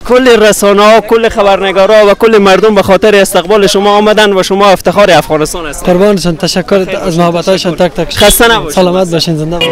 کل رسانه‌ها، کل خبرنگارا و کل مردم به خاطر استقبال شما آمدن و شما افتخار افغانستان هستید. قربانشان، تشکر از محبت‌هایشان تک تک. خسته نباشید. سلامت باشین، زنده باشین.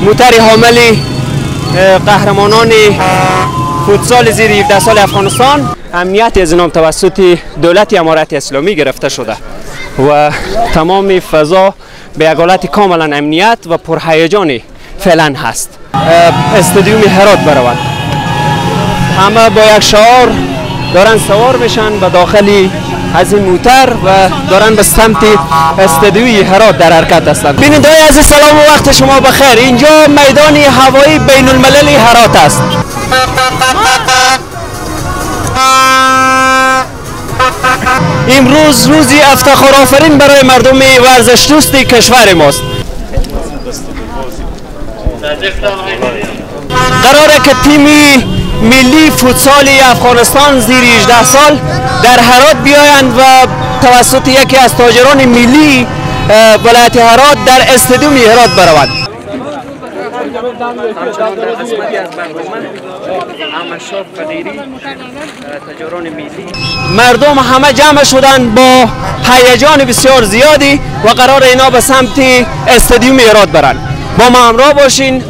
موتر حامل قهرمانان فوتسال زیر 17 سال افغانستان، امنیت از اینام توسط دولت امارت اسلامی گرفته شده و تمام فضا به یک حالت کاملا امنیت و پرهیجان فعلا هست. استادیوم هرات بروند، همه با یک شعار دارن سوار میشن به داخل از این موتر و دارن به سمت استادیوی هرات در حرکت هستند. بیننده‌های عزیز سلام و وقت شما بخیر. اینجا میدان هوایی بین المللی هرات است. امروز روزی افتخار آفرین برای مردم ورزش دوست کشور ماست. قراره که تیمی ملی فوتسال افغانستان زیر 18 سال در هرات بیایند و توسط یکی از تاجران ملی ولایت هرات در استادیوم هرات بروند. مردم همه جمع شدند با هیجان بسیار زیادی و قرار اینا به سمت استادیوم هرات برند. با ما همراه باشین.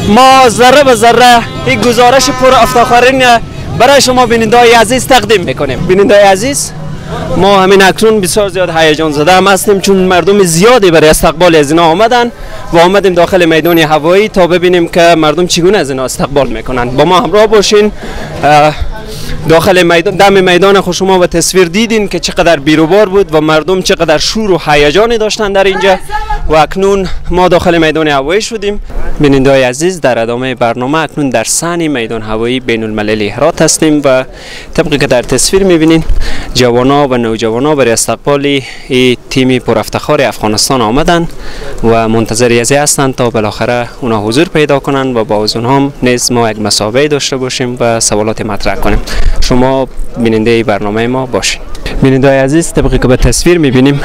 ما ذره به ذره یک گزارش پر افتخارین برای شما بیننده‌های عزیز تقدیم میکنیم. بیننده‌های عزیز، ما همین اکنون بسیار زیاد هیجان زده هم هستیم چون مردم زیادی برای استقبال از اینا آمدن و آمدیم داخل میدان هوایی تا ببینیم که مردم چگونه از اینا استقبال میکنن. با ما همراه باشین. داخل میدان، دم میدان خود شما به تصویر دیدین که چقدر بیروبار بود و مردم چقدر شور و هیجانی داشتن در اینجا و اکنون ما داخل میدان هوایی شدیم. بیننده‌های عزیز، در ادامه برنامه اکنون در صحن میدان هوایی بین المللی هرات هستیم و طبقی که در تصویر میبینین جوانا و نوجوانا برای استقبال تیم پرافتخار افغانستان آمدن و منتظر ازی هستند تا بالاخره اونا حضور پیدا کنند و با از اونها نیز ما یک مصاحبه داشته باشیم و سوالات مطرح کنیم. شما بیننده برنامه ما باشین. بیننده‌های عزیز، طبقی که به تصویر میبینیم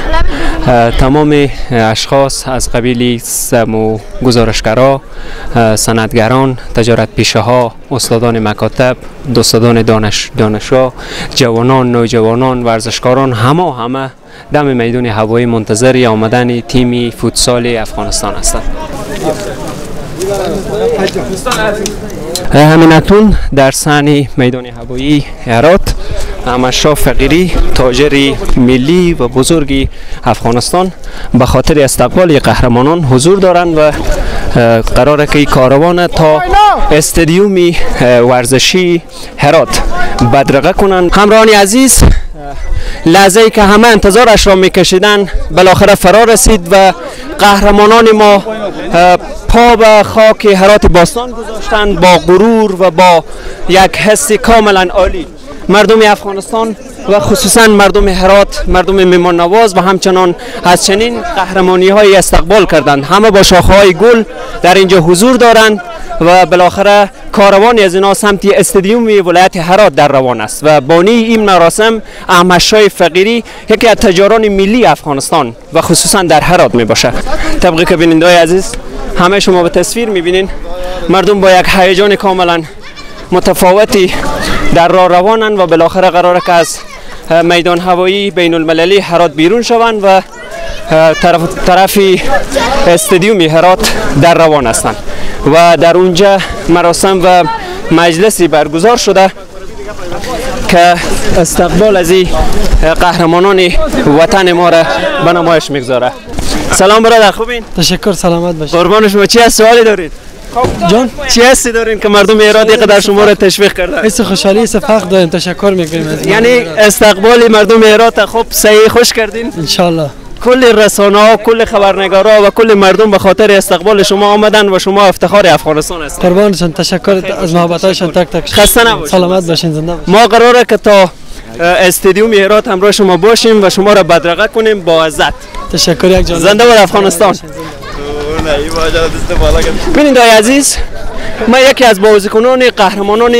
تمام اشخاص از قبیل گزارشگرا، صنعتگران، تجارت پیشه ها، استادان مکاتب، دوستان دانشگاه، جوانان، نوجوانان، ورزشکاران، همه دم میدان هوایی منتظر آمدن تیم فوتسال افغانستان هستند. همین اکنون در صحن میدان هوایی هرات احمدشاه فقیری، تاجر ملی و بزرگ افغانستان، به خاطر استقبال قهرمانان حضور دارند و قراره که کاروان تا استادیوم ورزشی هرات بدرقه کنند. همراهان عزیز، لحظه ای که همه انتظارش را میکشیدن بالاخره فرا رسید و قهرمانان ما پا به خاک هرات باستان گذاشتند با غرور و با یک حس کاملا عالی. مردم افغانستان و خصوصا مردم هرات، مردم مهمان نواز و همچنان از چنین قهرمانی های استقبال کردند. همه با شاخه های گل در اینجا حضور دارند و بالاخره کاروان از اینا سمت استادیوم ولایت هرات در روان است و بانی این مراسم احمدشاه فقیری، یکی از تجاران ملی افغانستان و خصوصا در هرات می باشد. طبقی که بیننده‌های عزیز همه شما به تصویر می بینین، مردم با یک هیجان کاملا متفاوتی در راه روانند و بالاخره قراره که از میدان هوایی بین المللی هرات بیرون شوند و طرف استادیوم هرات در روان هستند و در اونجا مراسم و مجلسی برگزار شده که استقبال از این قهرمانان وطن ما را به نمایش میگذاره. سلام برادر، خوبین؟ تشکر، سلامت باشید. قربان شما. چی از سوالی دارید؟ جان چی هستی دارین که مردم ایران اینقدر شما را تشویق کردن؟ حس خوشحالی، حس فخر داریم، تشکر میکنیم. یعنی استقبال مردم ایران خوب صحیح خوش کردین؟ ان شاء الله. کل رسانه ها، کل خبرنگارا و کل مردم به خاطر استقبال شما آمدن و شما افتخار افغانستان هستید. قربانشان، تشکر از محبت‌هایشان تک تک. خسته نباشید. سلامت باشین، زنده باشین. ما قراره که تا استادیوم هرات همراه شما باشیم و شما را بدرقه کنیم با عزت. تشکر یک جان. زنده باد افغانستان. ببینید آقای عزیز، من یکی از بازیکنان قهرمانان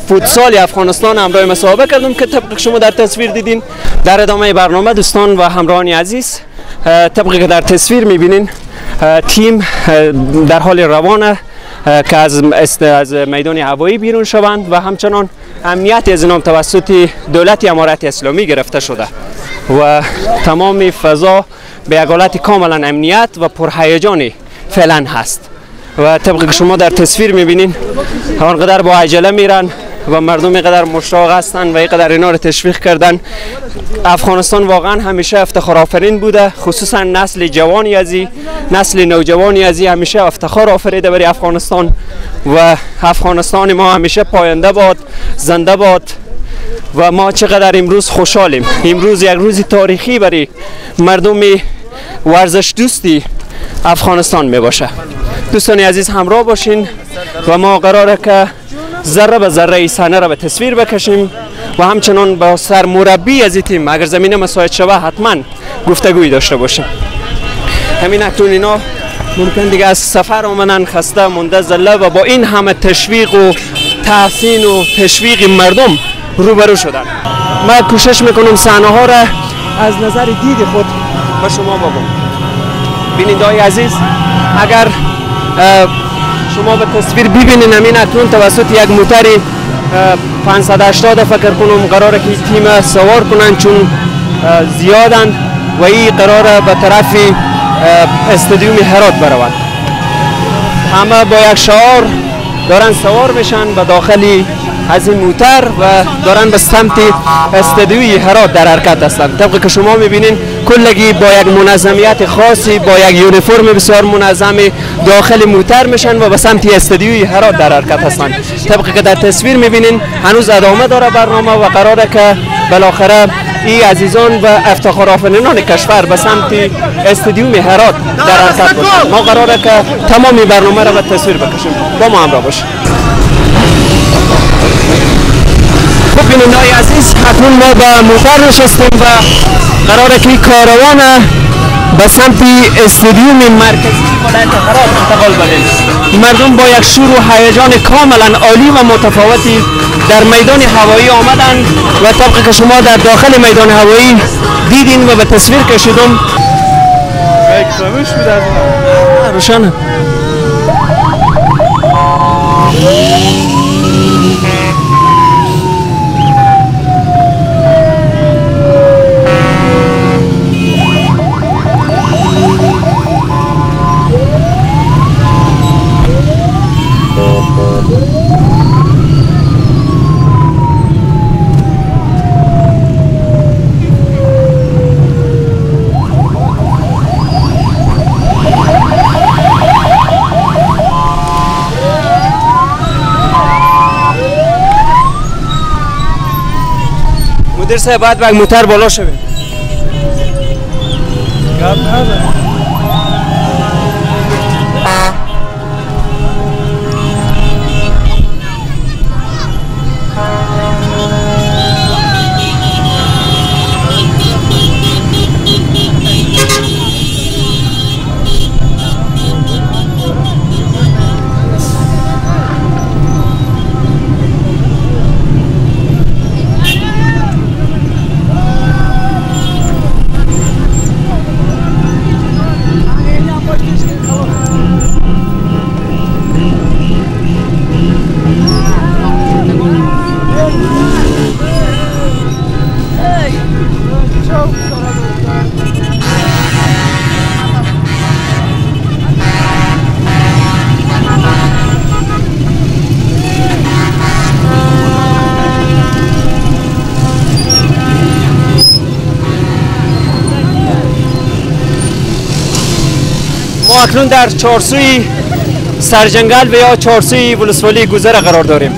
فوتسال افغانستان همراه مصاحبه کردم که طبق شما در تصویر دیدین. در ادامه برنامه دوستان و همراهان عزیز، طبق که در تصویر میبینین تیم در حال روانه که از میدان هوایی بیرون شوند و همچنان امنیت از اینام توسط دولت امارت اسلامی گرفته شده و تمام فضا به یک حالت کاملا امنیت و پرهیجانی فعلا هست و طبق که شما در تصویر میبینین آنقدر با عجله میرن و مردم اینقدر مشتاق هستن و اینقدر اینا رو تشویق کردن. افغانستان واقعا همیشه افتخار آفرین بوده، خصوصا نسل جوانی ازی، نسل نوجوانی ازی همیشه افتخار آفریده برای افغانستان و افغانستان ما همیشه پاینده باد، زنده باد و ما چقدر امروز خوشحالیم. امروز یک روز تاریخی برای مردم ورزش دوستی افغانستان می باشه. دوستان عزیز همراه باشین و ما قراره که ذره به ذره این صحنه را به تصویر بکشیم و همچنان با سرمربی از این تیم اگر زمینه مساعد شوه حتما گفتگویی داشته باشیم. همین اکنون اینا ممکن دیگه از سفر آمدن، خسته مونده، زله و با این همه تشویق و تحسین و تشویق مردم روبرو شدن. من کوشش میکنم صحنه ها را از نظر دید خود به شما بگم. بیننده‌های عزیز، اگر شما به تصویر ببینین همین اکنون توسط یک موتر 580 فکر کنم قراره که تیم سوار کنن چون زیادن و این قراره به طرف استادیوم هرات بروند. همه با یک شعار دارن سوار میشن به داخل از این موتر و دارن به سمت استادیوی هرات در حرکت هستند. طبق که شما میبینین کلگی با یک منظمیت خاصی، با یک یونیفرم بسیار منظم داخل موتر میشن و به سمت استادیوی هرات در حرکت هستند. طبق که در تصویر میبینین هنوز ادامه داره برنامه و قراره که بالاخره این عزیزان و افتخار آفرینان کشور به سمت استادیوم هرات در حرکت باشند. ما قراره که تمام برنامه را به تصویر بکشیم. با ما همراه باشید. خب بیننده‌های عزیز، اکنون ما به موتر نشستیم و قراره که کاروان به سمت استادیوم مرکزی ولایت هرات انتقال بدیم. مردم با یک شور و هیجان کاملا عالی و متفاوتی در میدان هوایی آمدن و طبق که شما در داخل میدان هوایی دیدین و به تصویر کشیدم. روشنه. مدیر صاحب باید با موتر بالا شویم. ما اکنون در چارسوی سرجنگل و یا چارسوی ولسوالی گذر قرار داریم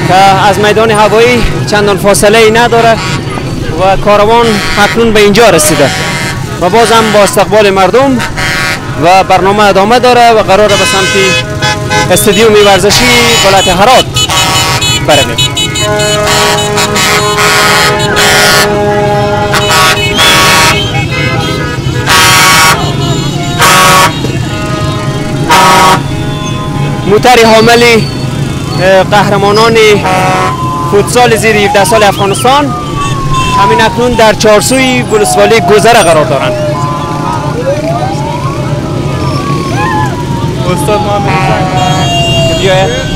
که از میدان هوایی چندان فاصله ای نداره و کاروان اکنون به اینجا رسیده و بازم با استقبال مردم و برنامه ادامه داره و قراره به سمت استادیوم ورزشی ولایت هرات برویم. موتر حامل قهرمانان فوتسال زیر 17 سال افغانستان همین اکنون در چارسوی ولسوالی گذره قرار دارند. استاد ما که بیاید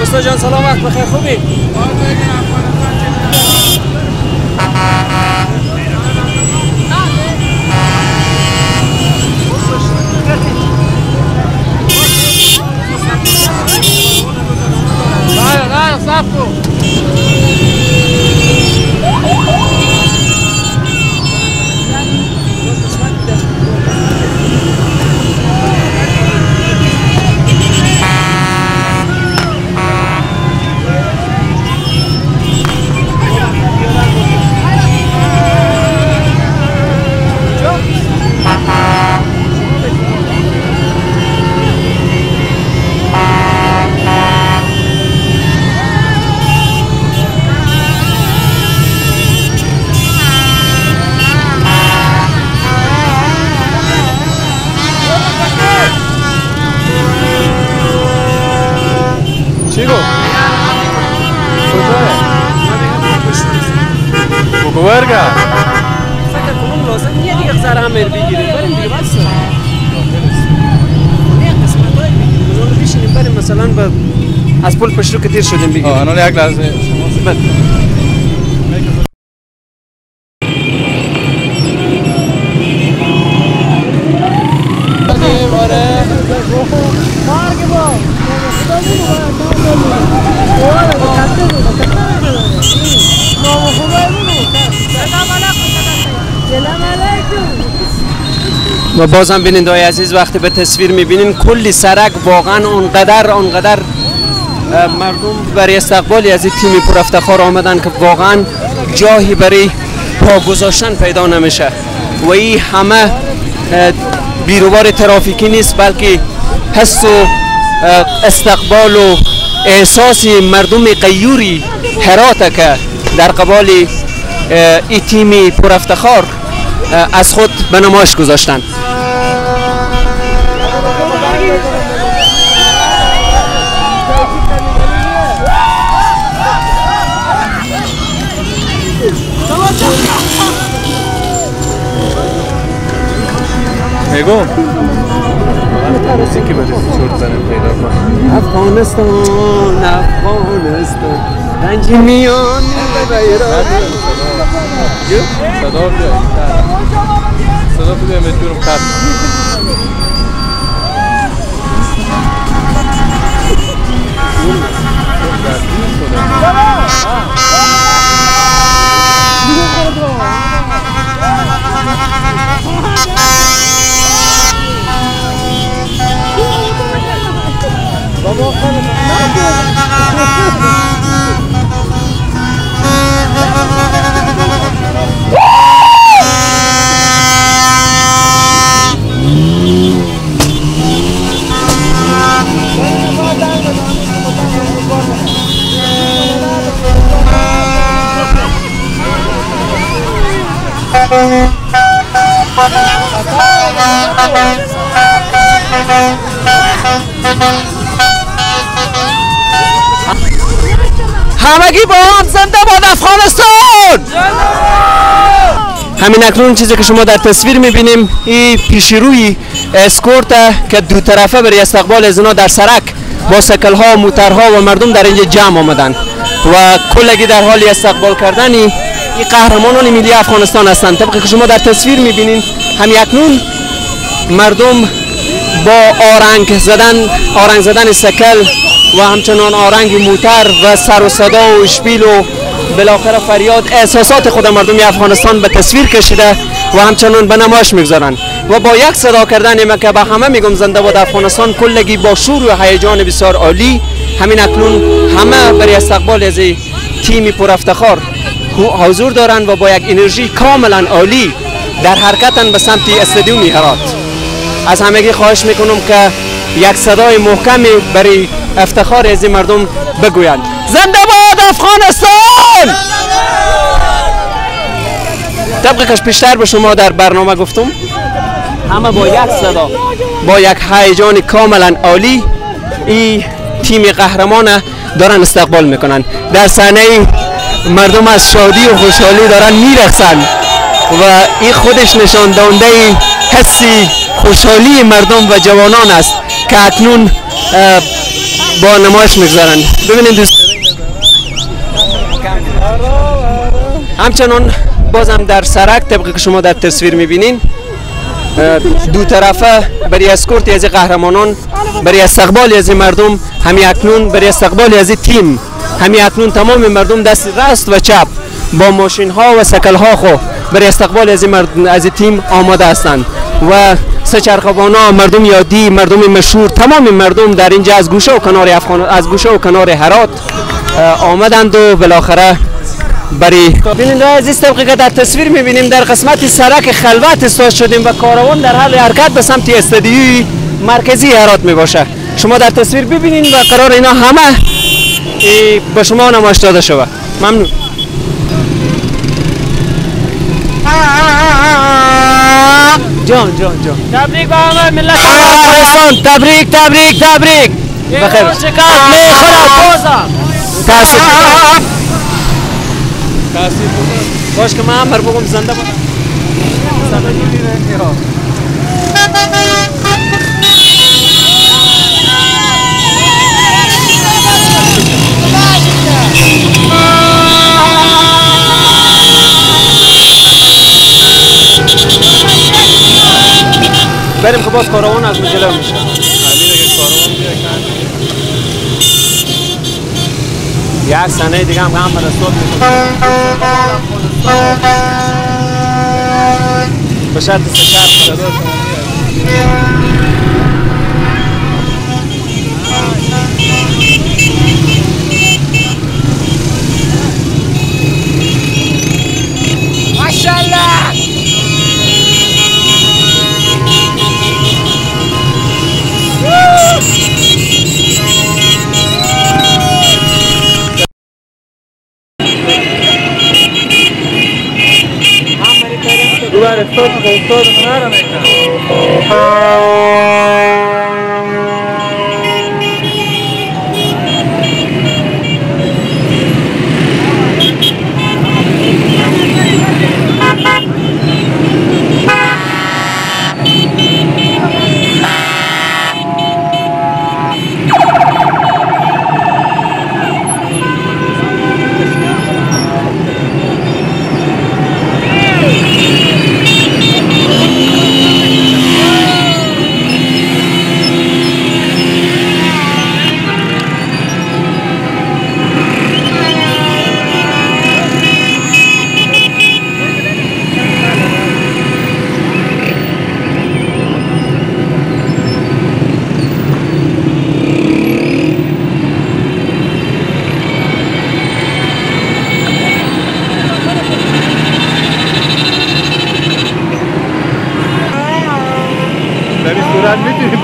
استاد جان سلام، وقت بخیر، خوبی؟ چی گفت؟ کجاه؟ بگو. فکر کنم لازم نیه دیگه سر هم بگیریم بریم دیگه، بس نه قسمت های بگیریم مثلا بشینیم بریم مثلا به از پل پشت رو که دیر شدیم بگیریم. آه یک لحظه بله. و بازم بیننده های عزیز وقتی به تصویر میبینین کلی سرک واقعا اونقدر مردم برای استقبالی از این تیم پر افتخار آمدن که واقعا جایی برای پا گذاشتن پیدا نمیشه و این همه بیروبار ترافیکی نیست، بلکه حس و استقبال و احساس مردم غیوری هرات که در قبال این تیم پر افتخار از خود به نمایش گذاشتن. میگم که برای چرت زنم پیدا کن. افغانستان افغانستان رنج میان صدا بیا صدا بیا مجبورم قطع. همگی با هم زنده باد افغانستان. همین اکنون چیزی که شما در تصویر میبینیم این پیشروی اسکورت که دو طرفه برای استقبال از اینا در سرک با سکل ها، موترها و مردم در اینجا جمع آمدن و کلگی در حال استقبال کردن این قهرمانان ملی افغانستان هستند. طبقی که شما در تصویر میبینین همین اکنون مردم با آرنگ زدن سکل و همچنان آرنگ موتر و سر و صدا و اشپیل و بالاخره فریاد احساسات خود مردم افغانستان به تصویر کشیده و همچنان به نمایش میگذارند و با یک صدا کردن که به همه میگم زنده باد افغانستان، کلگی با شور و هیجان بسیار عالی همین اکنون همه برای استقبال از تیم پرافتخار حضور دارند و با یک انرژی کاملا عالی در حرکتن به سمت استادیوم هرات. از همگی خواهش میکنم که یک صدای محکم برای افتخار از مردم بگویند زنده باد افغانستان. طبق که پیشتر به شما در برنامه گفتم، همه با یک صدا با یک هیجان کاملا عالی این تیم قهرمان دارن استقبال میکنن. در صحنه مردم از شادی و خوشحالی دارن میرقصن و این خودش نشان دهنده حسی خوشحالی مردم و جوانان است که اکنون با نمایش میگذارند. ببینید دوست، همچنان بازم در سرک طبقی که شما در تصویر میبینین دو طرفه برای اسکورت از قهرمانان، برای استقبال از مردم، همی اکنون برای استقبال از تیم، همی اکنون تمام مردم دست راست و چپ با ماشین ها و سکل ها خو برای استقبال از تیم آماده هستند و سه‌چرخه‌بانا، مردم یادی، مردم مشهور، تمام مردم در اینجا از گوشه و کنار افغان، از گوشه و کنار هرات آمدند و بالاخره برای ببینید عزیز، طبقی که در تصویر میبینیم در قسمت سرک خلوت استاد شدیم و کاروان در حال حرکت به سمت استادیوی مرکزی هرات میباشه. شما در تصویر ببینین و قرار اینا همه به شما نمایش داده شود. ممنون. جان جان جان، تبریک به همه ملت افغانستان، تبریک تبریک تبریک. بخیر. شکست میخورم بازم. تاسف باش که من هم بر بگم زنده بودم. بریم که باز کاروان از جلو میشه. یک سنه دیگه هم هم برستاد میکنه به شرط سه شرط. ماشاءالله.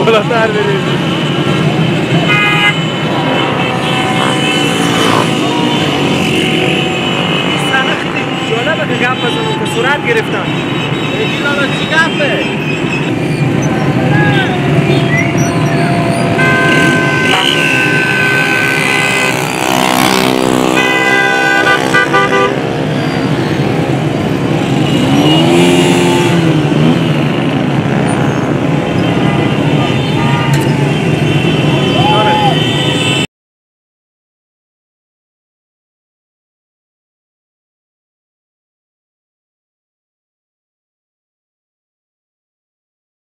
بالاتر بریم. صحنه خیلی جالبه که گپ بزنم که صورت گرفتم. یکی لالا چی گپه؟